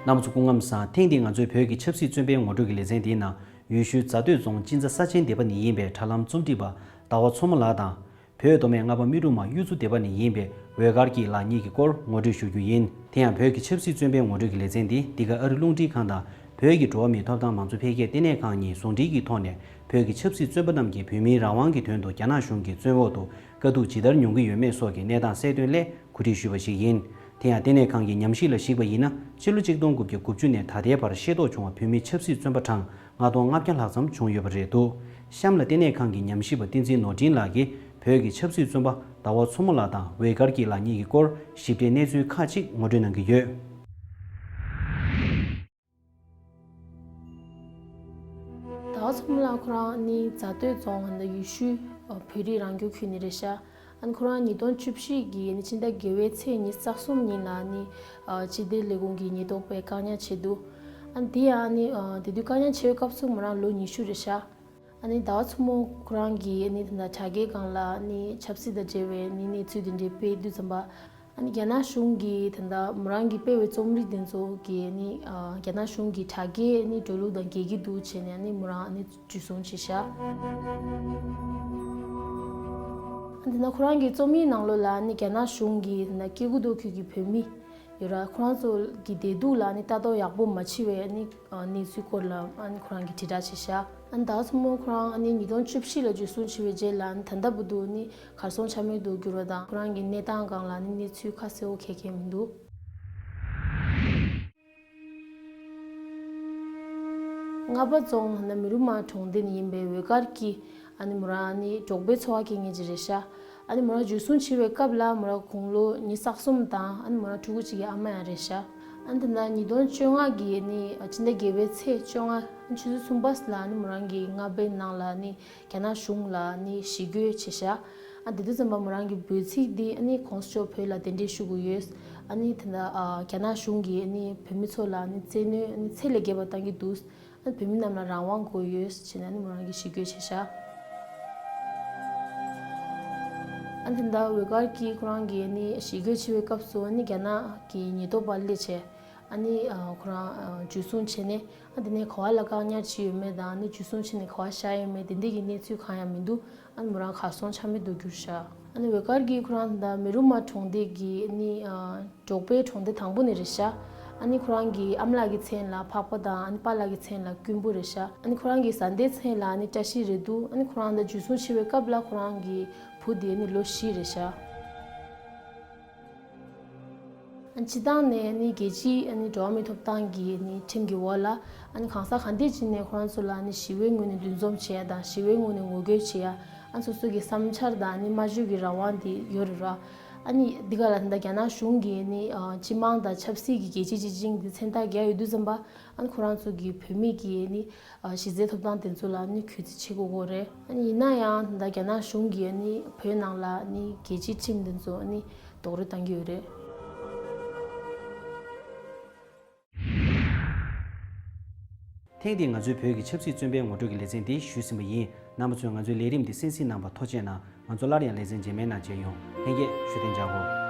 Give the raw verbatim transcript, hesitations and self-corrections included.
རྣམ་པ་ཚོ་སྐུ་ཁམས་བཟང་། ཐེངས་འདིའི་ང་ཚོའི་བོད་ཀྱི་ཆབ་སྲིད་བཙོན་པའི་ངོ་སྤྲོད་ཀྱི་ལེ་ཚན་འདིའི་ནང་ཡུལ་ཤུལ་རྫ་སྟོད་རྫོང་གཅན་ཚ་ས་ཆེན་སྡེ་པ་ནས་ཡིན་པའི་དྲ་ལམ་རྩོམ་སྒྲིག་པ་ཟླ་བ་མཚོ་མོ་ལགས་དང་། བོད་མདོ་སྨད་རྔ་པ་སྨད་འབྲུག་མ་གཡུ་མཚོ་སྡེ་པ་ནས་ཡིན་པའི་འོད་དཀར་སྐྱིད་ལགས་གཉིས་ཀྱི་སྐོར་ངོ་སྤྲོད་ཞུ་རྒྱུ་ཡིན། དེ་ཡང་བོད་ཀྱི་ཆབ་སྲིད་བཙོན་པའི་ངོ་སྤྲོད་ཀྱི་ལེ་ཚན་འདི་འདི་ག་ཨ་རི་རླུང་འཕྲིན་ཁང་དང་བོད་ཀྱི་འགྲོ་བ་མིའི་ཐོབ་ཐང་མང་གཙོ་འཕེལ་རྒྱས་ལྟེ་གནས་ཁང་གཉིས་ཟུང་འབྲེལ་གྱི་ཐོག་ནས་བོད་ཀྱི་ཆབ་སྲིད་བཙོན་པ་རྣམས་ཀྱིས་བོད་མིའི་རང་དབང་གི་དོན་དུ་རྒྱ་ནག་གཞུང་གི་བཙོན་འོག་ཏུ་དཀའ་སྡུག་ཇི་ལྟར་མྱོང་གི་ཡོད་མེད་སོགས་ཀྱི་གནས་སྟངས་གསལ་སྟོན་སླད་གོ་སྒྲིག་ཞུས་པ་ཞིག་ཡིན། དེ་ཡང་ལྟེ་གནས་ཁང་གི་ཉམས་ཞིབ་ལ་གཞིགས་པ་ཡིན་ན། ཕྱི་ལོ་ཆིག་སྟོང་དགུ་བརྒྱ་དགུ་བཅུ་ནས་ད་ལྟའི་བར་ཤེས་རྟོགས་བྱུང་བ་བོད་མི་ཆབ་སྲིད་བཙོན་པ་གྲངས་ལྔ་སྟོང་ལྔ་བརྒྱ་ལྷག་ཙམ་བྱུང་ཡོད་པ་རེད་འདུག་གཤམ་ལ་ལྟེ་གནས་ཁང་གི་ཉམས་ཞིབ་པ་བསྟན་འཛིན་ནོར་འཕྲིན་ལགས་ཀྱིས་བོད་ཀྱི་ཆབ་སྲིད་བཙོན་པ་ཟླ་བ་མཚོ་མོ་ལགས་དང་འོད་དཀར་སྐྱིད་ལགས་གཉིས་ཀྱི་སྐོར་ཞིབ་ཕྲའི་གནས་ཚུལ་ཁག་ཅིག་ངོ་སྤྲོད་གནང་གི་ཡོད། ཟླ་བ་མཚོ་མོ་ལགས་ཁོ་རང་ནི་རྫ་སྟོད་རྫོང་ཧན་ད་ཡུལ་ཤུལ་བོད་རིགས་རང་སྐྱོང་ཁུལ་ནས་རེད་ཤག་ཨ་ནི་ཁོ་རང་ཉིས་སྟོང་བཅུ་བཞི་གི་ནི་ཕྱི་ཟླ་བརྒྱད་པའི་ཚེས་ཉི་ཤུ་རྩ་གསུམ་ཉིན་ལ་ནི་ཨ་སྤྱི་བདེ་ལས་ཁུངས་ཀྱི་ཉེན་རྟོག་པས་བཀག་ཉར་བྱས་འདུག་ཨ་ནི་དེ་ཡང་ནི་ཨ་དེ་དུས་བཀག་ཉར་བྱས་པའི་སྐབས་སུ་མོ་རང་ལོ་ཉི་ཤུ་རེད་ཤག་ཨ་ནི་ཟླ་བ་མཚོ་མོ་ཁོ་རང་གིས་ནི་ད་ལྟ་དྲ་རྒྱའི་སྒང་ལ་ནི་ཆབ་སྲིད་དང་འབྲེལ་བའི་ནི་གནས་ཚུལ་དེ་འདྲའི་སྤེལ་དུས་ཙམ་པ། ཨ་ནི་རྒྱ་ནག་གཞུང་གིས་ད་ལྟ་མོ་རང་གིས་སྤེལ་བའི་རྩོམ་རིག་དེ་ཚོ་གིས་ནི་ཨ་རྒྱ་ནག་གཞུང་གི་དྲ་རྒྱའི་ནི་འགྲོ་ལུགས་དང་འགལ་གྱི་འདུག་བྱས་ནས་ནི་མོ་རང་ནི་འཇུ་བཟུང་བྱས་ཤག་ཨ་ནི་ད་ལྟ་ཁོ་རང་གི་རྩོམ་ཡིག་ནང་ལོགས་ལ་ནི་རྒྱ་ནག་གཞུང་གིས་ད་ལྟ་ཀེ་ཀུ་ཏོ་ཁུལ་གྱི་བོད་མི་ཡོད་ར། ཁོ་རང་ཚོ་གི་བདེ་སྡུག་ལ་ནི་ལྟ་རྟོག་ཡག་པོ་མ་བྱས་པའི་ནི་གནས་ཚུལ་སྐོར་ལ་ཨ་ནི་ཁོ་རང་གིས་དྲིལ་བསྒྲགས་བྱས་ཤག་ཨ་ནི་ཟླ་བ་མཚོ་མོ་ཁོ་རང་ཨ་ནི་ཉིས་སྟོང་བཅུ་བཞི་ལ་འཇུ་བཟུང་བྱས་པའི་རྗེས་ལ་ཨ་ནི་ད་ལྟ་བར་དུ་ནི་གར་སོང་ཆ་མེད་དུ་གྱུར་བ་དང་། ཁོ་རང་གི་གནས་སྟངས་སྒང་ལ་ནི་གནས་ཚུལ་ཁ་གསལ་པོ་གང་ཡང་མི་འདུག་རྔ་པ་རྫོང་ཧན་ད་མེ་རུ་མ་གྲོང་སྡེ་ནས་ཡིན་པའི་འོད་དཀར་གྱིས་ཨ་ནི་མོ་རང་ནི་འབྲོག་པའི་འཚོ་བ་སྐྱེལ་མཁན་ཅིག་རེད་ཤག་ཨ་ནི་མོ་རང་འཇུ་བཟུང་བྱས་པའི་སྐབས་ལ་མོ་རང་དགུང་ལོ་ཉི་ཤུ་རྩ་གསུམ་དང་། ཨ་ནི་མོ་རང་ཕྲུ་གུ་གཅིག་གི་ཨ་མ་ཡང་རེད་ཤག་ཨ་ནི་ད་ལྟ་ཉིས་སྟོང་བཅོ་ལྔ་གི་ནི་ཕྱི་ཟླ་བརྒྱད་པའི་ཚེས་བཅོ་ལྔ་ཆུ་ཚོད་གསུམ་པ་ལ་ནི་མོ་རང་གི་རྔ་པའི་ནང་ལ་ནི་རྒྱ་ནག་གཞུང་ལ་ནི་ཞི་རྒོལ་བྱས་ཤག་ཨ་དེ་དུས་ཙམ་པ་མོ་རང་གི་འབོད་ཚིག་འདི་ཨ་ནི་གོང་ས་མཆོག་བོད་ལ་གདན་འདྲེན་ཞུ་དགོས་ཡོད། ཨ་ནི་ད་ལྟ་ཨ་རྒྱ་ནག་གཞུང་གིས་ཨ་ནི་བོད་མི་ཚོ་ལ་ཨ་ནི་བཙན་གནོན་ཨ་ནི་ཚད་ལས་བརྒལ་བ་བཏང་གི་འདུག་ཨ་ནི་བོད་མི་རྣམས་ལ་རང་དབང་དགོས་ཡོད་ཟེར་ནས་ཨ་ནི་མོ་རང་གིས་ཞི་རྒོལ་བྱས་ཤག་ཨ་ནི་ད་ལྟ་འོད་དཀར་གྱིས་ཁོ་རང་གིས་ཨ་ནི་ཞི་རྒོལ་བྱེད་པའི་སྐབས་སུ་ཨ་ནི་རྒྱ་ནག་གི་ཉེན་རྟོག་པ་སླེབས་བྱས། ཨ་ནི་ཨ་ཁོ་རང་ཨ་འཇུ་བཟུང་བྱས་ནས། ཨ་དེ་ནས་ག་བ་ལ་བཀག་ཉར་བྱས་ཡོད་མེད་དང་། ཨ་ནི་འཇུ་བཟུང་བྱས་ནས་ག་བ་བཞག་ཡོད་མེད་དེ་འདྲ་གི་གནས་ཚུལ་གང་ཡང་མི་འདུག་ཨ་ནི་མོ་རང་གར་སོང་ཆ་མེད་དུ་གྱུར་ཤག་ཨ་ནི་འོད་དཀར་གྱིས་ཁོ་རང་ད་མེ་རུ་མ་གྲོང་སྡེ་གི་ཨ་ནི་ཨ་འབྲོག་པའི་གྲོང་སྡེ་དང་པོ་ནས་རེད་ཤག་ཨ་ནི་ཁོ་རང་གི་ཨ་མ་ལགས་ཀྱི་མཚན་ལ་འཕགས་པ་དང་། ཨ་ནི་པཱ་ལགས་ཀྱི་མཚན་ལ་ཀུན་པོ་རེད་ཤག་ཨ་ནི་ཁོ་རང་གི་བཟའ་ཟླའི་མཚན་ལ་ཨ་ནི་བཀྲ་ཤིས་རེད་འདུག་ཨ་ནི་ཁོ་རང་ད་འཇུ་བཟུང་བྱས་པའི་སྐབས་ལ་ཁོ་རང་གི་བུ་དེ་ཨ་ནི་ལོ་བཞི་རེད་ཤག་ཨ་ནི་སྤྱི་བཏང་ནས་ནི་རྒྱལ་སྤྱིའི་ཨ་ནི་འགྲོ་བ་མིའི་ཐོབ་ཐང་གི་ནི་ཁྲིམས་ཀྱི་འོག་ལ། ཨ་ནི་གང་ཟག་གང་དེ་ཅིག་ནས་ཁོ་རང་ཚོ་ལ་ནི་ཞི་བའི་ངོས་ནས་འདུ་འཛོམས་བྱེད་ཡ་དང་། ཞི་བའི་ངོས་ནས་ངོ་རྒོལ་བྱེད་ཡ། ཨ་ནི་སོ་སོ་གི་བསམ་འཆར་དང་ནི་སྨྲ་བརྗོད་ཀྱི་རང་དབང་དེ་ཡོད་རེད་ར། ཨ་ནི་འདི་ག་ལ་ད་ལྟ་རྒྱ་ནག་གཞུང་གིས་ནི་ཨ་སྤྱི་དམངས་དང་ཆབ་སྲིད་ཀྱི་རྒྱལ་སྤྱིའི་སྤྱི་ཆིངས་དེ་མཚན་རྟགས་བརྒྱབ་ཡོད་དུས་ཙམ་པ། ཨ་ནི་ཁོ་རང་ཚོ་གི་བོད་མི་གི་ནི་ཨ་གཞི་རྩའི་ཐོབ་ཐང་དེ་ཚོ་ལ་ནི་གུས་བརྩི་བྱེད་དགོས་ཀྱི་རེད། ཨ་ནི་ཡིན་ན་ཡང་ད་རྒྱ་ནག་གཞུང་གིས་ནི་བོད་ནང་ལ་ནི་རྒྱལ་སྤྱིའི་ཁྲིམས་དེ་ཚོ་ནི་རྡོག་རོལ་བཏང་གི་ཡོད་རེད། ཐེངས་འདིའི་ང་ཚོའི་བོད་ཀྱི་ཆབ་སྲིད་བཙོན་པའི་ངོ་སྤྲོད་ཀྱི་ལེ་ཚན་འདི་ཞུས་ཟིན་པ་ཡིན། རྣམ་པ་ཚོས་ང་ཚོའི་ལས་རིམ་འདི་གསན་གཟིགས་གནང་བར་ཐུགས་རྗེ་གནང་། ང་ཚོ་སླར་ཡང་ལེ་ཚན་རྗེས་མའི་ནང་མཇལ་ཡོང་། ལྷན་རྒྱས་བཞུགས་གདན་འཇགས་སྒོ།